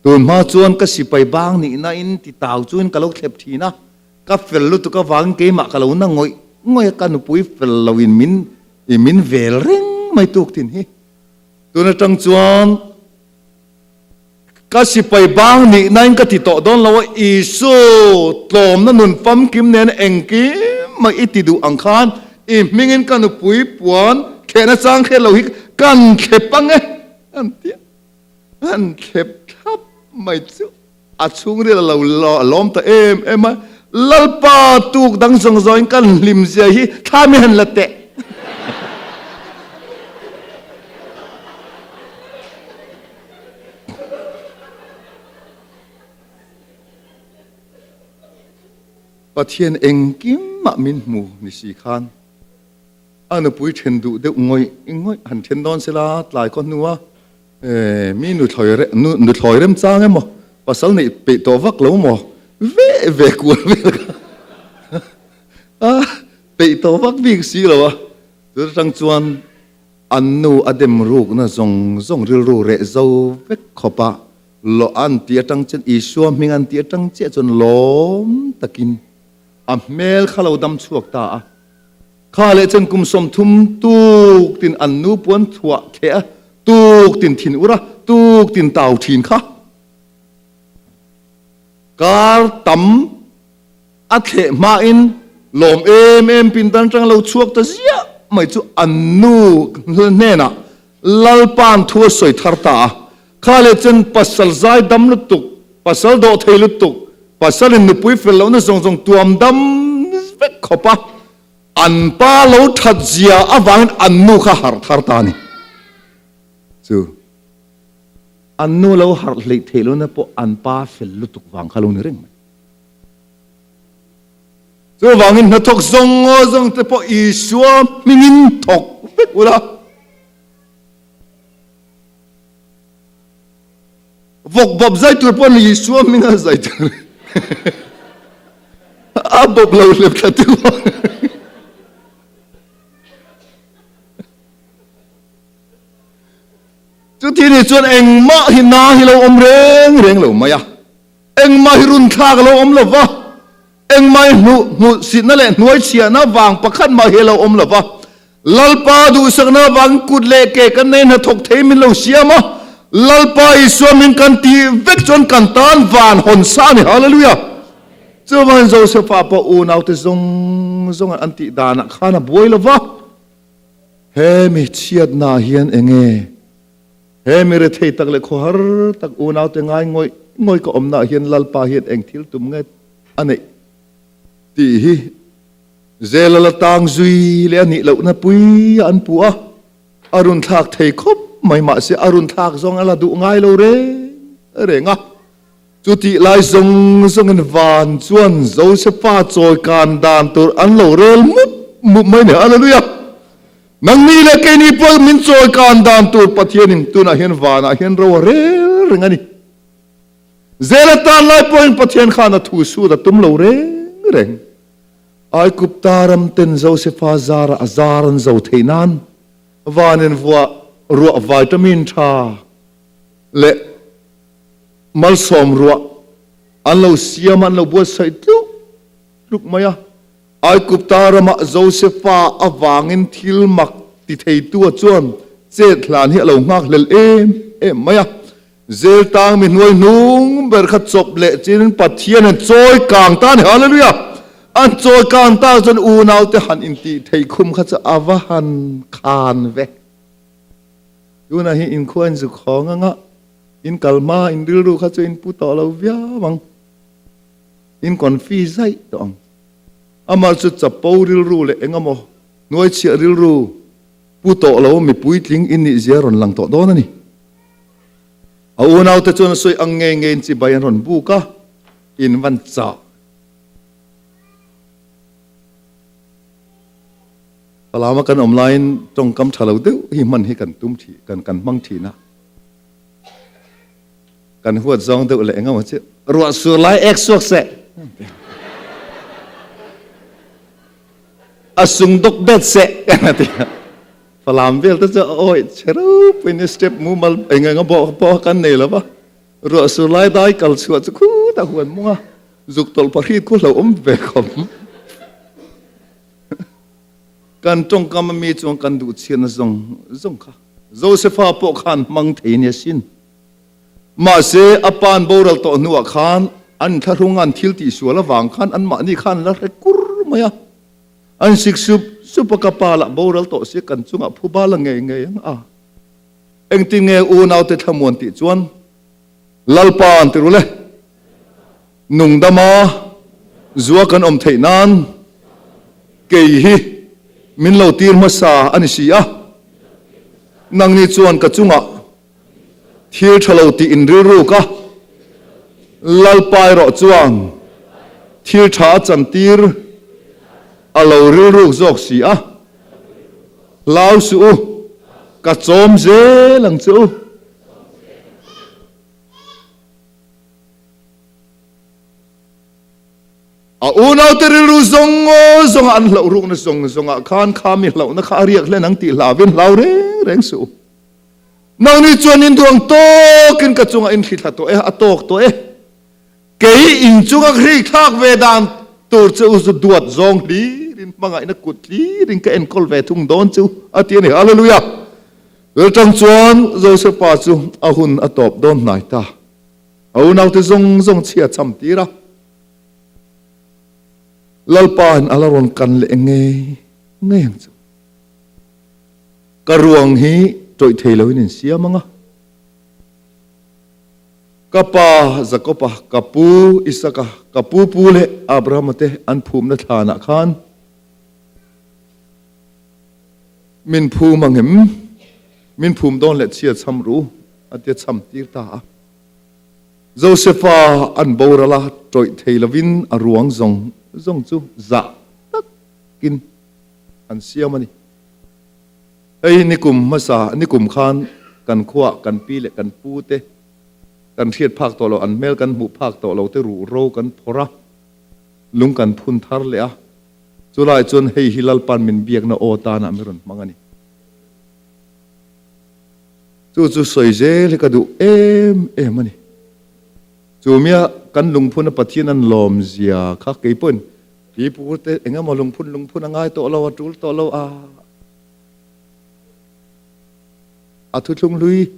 Tun hma chuan ka sipai bang nihna in ti tau chuin ka lo thlep thin a, ka fel lutuk avangin keimah ka lo na ngawih ngawih a, ka nupui fel loin min i min vel reng mai tuk thin hi. Tun atang chuan ka sipai bang nihna in ka ti tawh dawn lo a, Isu tlawmna nun famkim nen engkim mai i ti duh ang khan I hmingin ka nupui puan thlehna chang hriat lo hi kan thlep ang e, an ti a. An thlep thlap mai chu a chhungril a lo lawm ta em em a, Lalpa tuk dang zawng zawngin kan hlim zia hi thla mi han la teh. Pathian engkimah min hmu ni si khan a nupui then duh deuh ngawih ngawih han then dawn sela tlai khaw hnua mi nuthlawi rem chang emaw pasal neih peih tawh vak lo maw ve ve kual vel kha a peih tawh vak bik si lo a, chu atang chuan an nu a dem rukna zawng zawng rilru reh zo vek khawp a. Lo an tih atang chuan Isua hming an tih atang chiah chuan lawm takin a hmel kha lo dam chhuak ta a. Kha leh chuan kum 30 tuk tin an nu puan thuah thleh a, tuk tin thin ur a, tuk tin tau thin kha. Kar tam a thleh hmain lawm em em pindan atang lo chhuak ta ziah mai chu an nu hnenah Lalpa'n thu a sawi thar ta a. Kha leh chuan pasal zai dam lutuk, pasal dawh thei lutuk, pasalin nupui fel lohna zawng zawng tuam dam vek khawp a, an pa lo that zia avangin an nu kha harh thar ta a ni. Chu an nu lo harh hleih theih lohna pawh an pa fel lutuk vang kha lo ni reng mai. Chuvangin hnathawk zawng zawng te pawh Isua hmingin thawk vek ula. Vawk bawp zai tur pawh ni Isua hminga zai tur. A bawp lo hlep thla tu. Chuti ni chuan engmah hi na hi lo awm reng reng lo mai a. Engmah hi run thlak a lo awm lo va. Engmah hi hmuh hmuh sitna leh hnuai chhiahna vang pakhat mah hi a lo awm lo va. Lalpa duhsakna avangin kut leh ke kan nei hnathawk thei min lo siam a, Lalpa Isua min kan tih vek chuan kan tan van hawn sa a ni. Hallelujah! Chuvangin Josefa pawh unaute zawng zawnga an tih danah khan a buai lo va, He mi chhiatnaah hian eng nge he mi rethei tak leh khawhar tak unaute ngai ngawih ngawih ka awmnaah hian Lalpa hian eng thil tum nge a neih tih hi Zela la tang zui leh a nih lohna pui a an puh a, a run thlak thei khawp mai mahse a run thlak zawng a la duh ngai lo reng reng a. Chutih lai zawng zawngin van chuan Josefa chawi kan dan tur an lo rel mup mup mai ni. Hallelujah! Nangni leh keini pawh min chawi kan dan tur Pathianin tunah hian vanah hian ro a rel reng a ni. Zela tan lai pawhin Pathian khan a thu sut a tum lo reng reng. Aigupta ram ten Josefa zara a zar an zo theih nan vanin vuah ruah vitamin tha leh malsawm ruah an lo siam a, an lo buatsaih tluk tluk mai a. Aigupta ramah Josefa avangin thil mak ti theitu a chuan chet hlan hi a lo nghak hlel em em mai a. Zel tang mi hnuai hnung ber kha chawp leh chin Pathian an chawi kang ta a ni. Hallelujah! An chawi kang ta chuan unaute han intih theih khum kha chu a va han khan ve. Tunah hi inkhua in zuk hawng anga in kal hma in rilru kha chu in pu tawh lo viau ang. In confi zaih tawh ang. Amah chu chapo rilru leh engemaw hnuaichhiah rilru pu tawh lo mipui tling in nih zia rawn lang tawh dawn a ni. A unaute chuan a sawi ang ngei ngeiin chibai an rawn buk a, in van chah. Palama kan awm laiin tawngkam tha lo deuh hi hman hi kan tum thin, kan kan hmang thin a. Kan huat zawng deuh leh engemaw chu ruah sur lai ek suak seh. A sung dawk bet seh a ti a. Falam vel te chu a awih che ropuiin step mumal eng eng a bawh pawh kan nei lo va, ruah sur lai dai kal chhuah chu khutah huan mung a, zuk tawlh pahrit khu hlo awm ve khawp. Kan tawngkam a mi chuan kan duh chhiatna zawng zawng kha Josefa pawh khan hmang thei nia sin. Mahse a pa'n boral tawh hnuah khan an thlahrung an thil tihsual avang khan anmahni khan la hre kur mai a. An sik sup sup a, ka pa lah boral tawh sia kan chungah phuba la ngei ngei ang a. Engtin nge unaute thlamuan tih chuan Lalpa an ti rul e. Nungdama zua kan awm theih nan kei hi min lo tir hmasa a ni si a. Nangni chuan ka chungah thil tha lo tih in rilruk a, Lalpa erawh chuan thil tha a chantir a lo rilruk zawk si a, Hlau suh u, ka chawm zel ang che u. A unaute rilru zawng zawnga an hlauh rukna zawng zawngah khan kha mi hlauhna kha a riak hlen ang tih hlauin hlau reng reng suh u. Nangni chuan in duang tawkin ka chungah in hrithla tawh e, a tawk tawh e. Kei in chunga hri thlak ve dan tur che u chu duat zawng hlirin hmangaihna kut hlirin ka enkawl ve thung dawn che u, a ti a ni. Hallelujah! Laltang chuan Josefa chu a hun a tawp dawn hnai ta. A unaute zawng zawng chhia cham tir a. Lalpa in a la rawn kan leh ngei ngei ang chu. Ka ruang hi tawih thei loin in siam ang a. Ka pa Jakob-a, ka pu Isaka, ka pu pu leh Abrahama te an phumna thlanah khan min phum ang em? Min phum dawn leh chhia chham ru, a tia chham tir ta a. Josefa an boral a, tawih thei lovin a ruang zawng zawng chu zah takin an siam a ni. Hei hi nikum hmasa, nikum khan kan khuaah kan pi leh kan pu te kan hriat phak tawh lo, an hmel kan hmuh phak tawh lo te ruhro kan phawrh a, lung kan phun thar leh a, chulai chuan hei hi Lalpa'n min biakna aw tanah mi rawn hmang a ni. Chu chu sawi zel hi ka duh em em a ni. Chu mia kan lungphuna Pathian an lawm zia kha keipawhin pi pu te engemaw lungphun lungphun a ngai tawh lo, a tul tawh lo a. a thuthlung hlui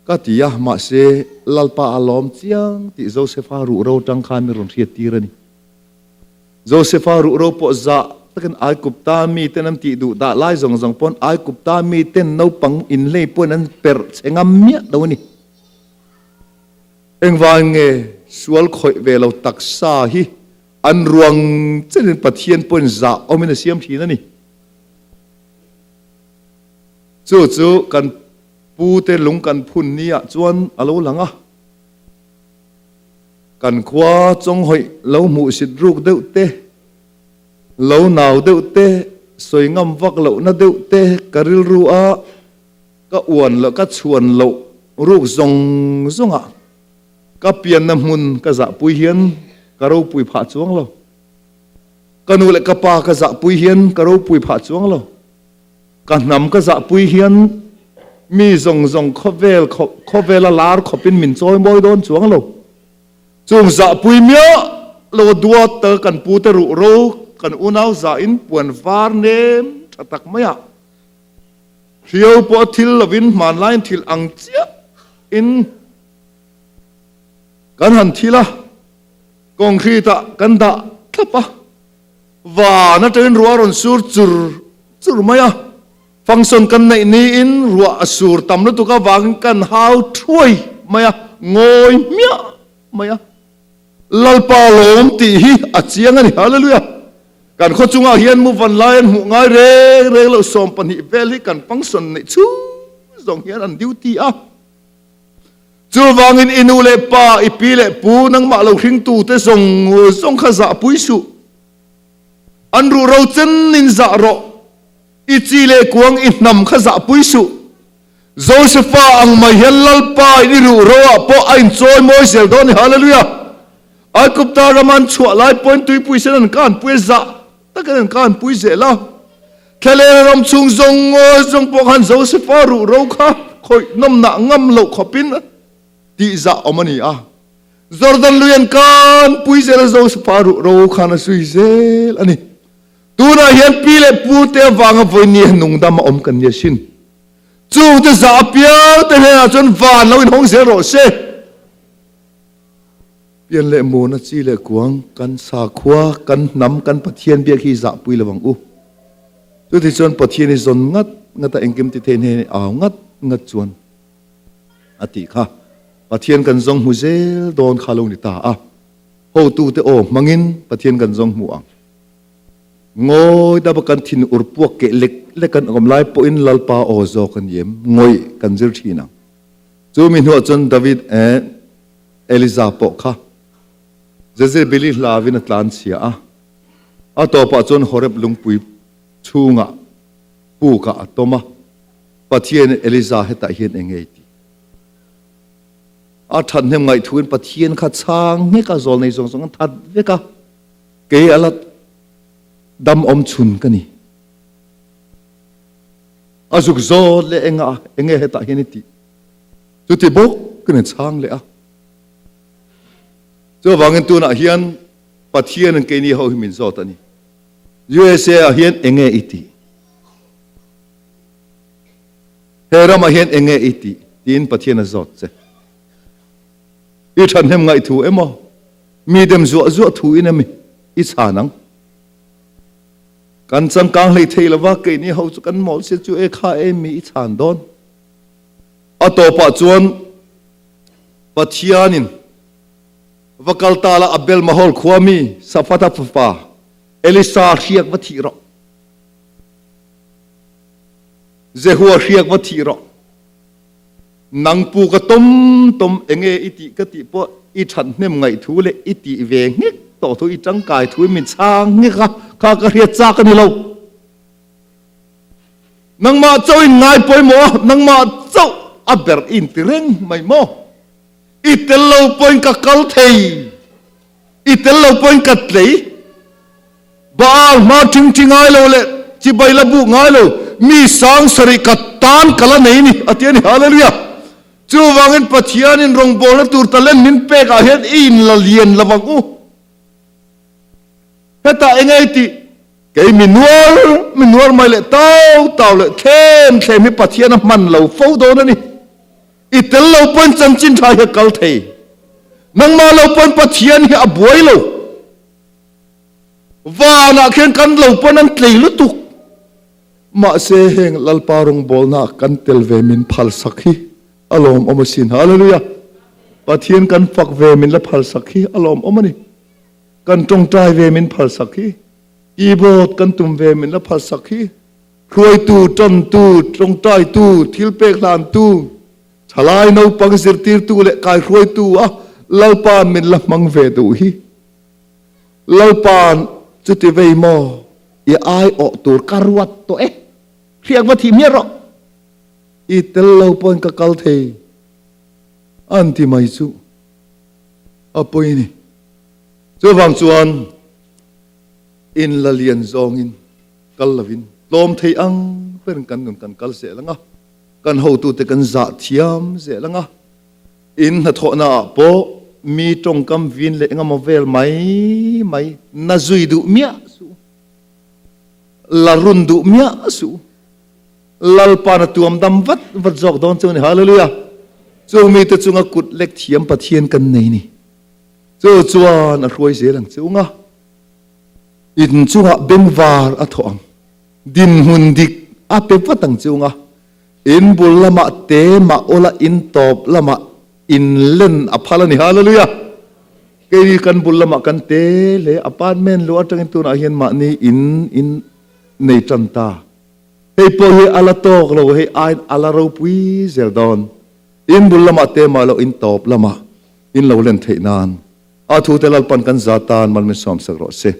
ka ti a, mahse Lalpa a lawm chiang tih Josefa ruhro tang khan min rawn hriat tir a ni. Josefa ruhro pawh zah takin Aigupta miten an tih duh dah lai zawng zawng pawn Aigupta miten naupang inhlei pawhin an perh che ngam miah lo a ni. Engvang nge sual khawih ve lo taksa hi an ruang chenin Pathian pawhin zah awmin a siam thin a ni. Chu chu kan pute lung kan phun ni ah chuan a lo lang a. Kan khua chawnghawih lo hmuhsit ruk deuh te, lo nau deuh te, sawi ngam vak lohna deuh te ka rilru a ka uan loh, ka chhuan loh ruk zawng zawng ah ka pianna hmun ka zahpui hian ka ropui phah chuang lo. Ka nu leh ka pa ka zahpui hian ka ropui phah chuang lo. Ka hnam ka zahpui hian mi zawng zawng khawvel khawvela lar khawpin min chawi mawi dawn chuang lo. Chung zahpui miah lo a duat ta kan pute ruh ro kan unau zahin puan var nem tha tak maiah hriau pawh a thil lovin hmanlaiin thil ang chiah in kan han thil a, concrete ah kan dah thlap a. Van atangin ruah a rawn sur chur chur mai a, function kan neih niin ruah a sur tam lutuk avangin kan hau thuai mai a, ngawi hmiah mai a. Lalpa lawm tih hi a chiang a ni, Hallelujah! Kan khaw chungah hian mu van lai an hmuh ngai reng reng loh 12 vel hi kan function neih chhung zawng hian an duty a. Chuvangin i nu leh pa, i pi leh pu, nangmah lo hringtute zawng zawng kha zahpui suh. An ruhro chenin zah rawh. I chi leh kuang i hnam kha zahpui suh. Josefa ang mai hian Lalpa in i ruhro ah pawh a inchawi mawi zel dawn a ni. Hallelujah! Aigupta rama an chhuah lai pawhin tuipui sen an kanpui a, zah takin an kanpui zel a. Thlaleng ram chhung zawng zawng pawh khan Josefa ruhro kha khawih nawmnah ngam loh khawpin tihzah awm a ni a. Jordan lui an kanpui zel a, Josefa ruhro khan a zui zel a ni. Tunah hian pi leh pu te avanga vawinia nungdam a awm kan ni asin. Chungte zah apiang te hnenah chuan van lo inhawng zel rawh se. Pian leh muna chi leh kuang kan sakhua, kan hnam, kan Pathian biak hi zahpui lo ang u. Chutichuan Pathian hi zawn ngat ngat a engkim ti thei hnen i au ngat ngat chuan a tih kha. Pathian kan zawng hmu zel dawn kha lo ni ta a. Hotute aw hmangin Pathian kan zawng hmu ang. Ngawi dapa kan thin ur puak keh lek lek kan awm lai pawhin Lalpa aw zawk a ni em? Ngawih kan zir thin ang. Chu mi hnuah chuan David eh Eliza pawh kha Jezebeli hlavin a tlan chhia a, a tawpah chuan Horeb lungpui chhungah pukah a tawm a, Pathianin Eliza hetah hian eng nge i tih? A thathnem ngaihthuin Pathian kha chhang nghek a, zawl nei zawng zawng an that vek a, kei a la dam awm chhun ka ni. A zuk zawt leh engah eng nge hetah hian i tih? Chuti bawk kan in chhang leh a. Chuvangin tunah hian Pathian in keini ho hi min zawt a ni. USA ah hian enge i tih? He ramah hian enge i tih? Tiin Pathian a zawt che. I thathnem ngaih thu emaw, mi dem zuah zuah thu in emi i chhan ang? Kan changkang hlei thei lova keini ho chu kan mawl sia chu e kha e mi i chhan dawn. A tawpah chuan Pathianin va kal ta la Abel Mahol khua mi Safata fapa Elisa hriak va thih rawh. Jehua hriak va thih rawh. Nang pu ka tawm tawm enge i tih ka tih pawh i that hnem ngaih thu leh i tih ve nghek tawh thu i tangkai thu in min chhang nghek a, kha ka hriat chak a ni lo. Nangmah chauh in ngai pawimawh a, nangmah chauh a ber i inti reng mai maw? I tel lo pawhin ka kal thei, i tel lo pawhin ka tlei. Baal hma ṭhingṭhi ngai lo leh chibai la buk ngai lo mi sang sarih ka tan ka la nei ni, a ti a ni. Hallelujah! Chuvangin Pathianin rawngbawlna tur talent min pekah hian i inla lian lo ang u. Hetah eng nge i tih? Kei mi nuar mi nuar mai leh tau tau leh thlem thlem hi Pathian a hman lo fo dawn a ni. I tel lo pawn chanchin tha hi a kal thei. Nangmah lo pawn Pathian hi a buai lo. Vanah khian kan lo pawn an tlei lutuk. Mahse heng Lalpa rawngbawlna kan tel ve min phalsak hi a lawmawm asin. Hallelujah! Pathian kan fak ve min la phalsak hi a lawmawm a ni. Kan tawngtai ve min phalsak hi. Keyboard kan tum ve min la phalsak hi. Hruaitu, tantu, tawngtaitu, thilpek hlantu, thalai naupang zirtirtu leh kaihruaitu a Lalpa'n min la hmang ve duh hi. Lalpa'n chuti vei maw i aiawh tur ka ruat tawh e, hriak va thih hmiah rawh. I tel lo pawhin ka kal thei an ti mai chu a pawi a ni. Chuvang chuan in la lian zawngin kal lovin tlawm thei ang berin kan nun kan kal zel ang a, kan hotute kan zah thiam zel ang a, in hnathawhna ah pawh mi tawngkam vin leh engemaw vel mai mai na zui duh miah suh, la run duh miah suh. Lalpa'n a tuam dam vat vat zawk dawn chu a ni. Hallelujah! Chung mite chunga kut lek thiam Pathian kan nei ni. Chu chuan a hruai zel ang che unga. In chungah bengvar a thawh ang. Dinhmun dik a pe vat ang che unga. In bul lamah te mah awla in tawp lamah in len a phal a ni. Hallelujah! Keini kan bul lamah kan te hle apartment luah atangin tunah hian mahni in in nei tan ta. Hei pawh hi a la tawk lo, hei aiin a la ropui zel dawn. In bul lamah te mah lo in tawp lamah in lo len theih nan a thute Lalpan kan za tan mal min sawmsak rawh se.